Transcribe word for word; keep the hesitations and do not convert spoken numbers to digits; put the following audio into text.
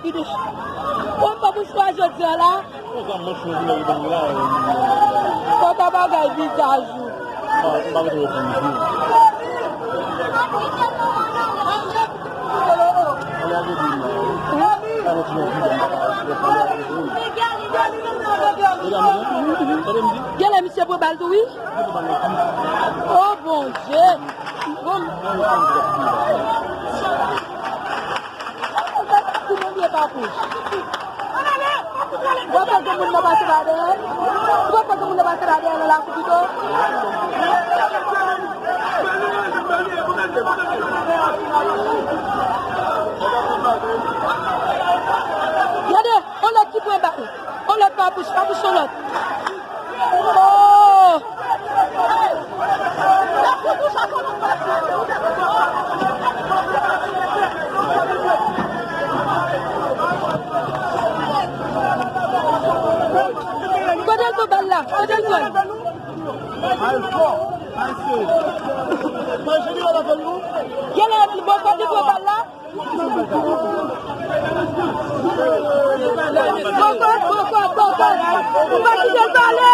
Ou m pa pou chwa jodi a la. Konsa manch mwen vin rive la. Kòta bagay vizaj ou. Ah, m pa mete yo pou mwen. Ann ale vin la. Sa yon ti jan vide m pa ka. Tande m di. Genlè misye pran bal tou wi. Oh Bondye. Bon. Ou pa fè gen moun nan pase pa dèyè? Ou pa fè gen moun nan pase pa dèyè nan lakou pito? Gade, on lòt ki pran bal. On lòt pa bouch, pa bouch on lòt. Oh! Kote l pran bal la? Kote l pran l? Al fò, al serye. Manje li wè la fè nou. Genlè bòkòt li pran bal la. Bòkòt, bòkòt, bòkòt. Ou pa kite l pale.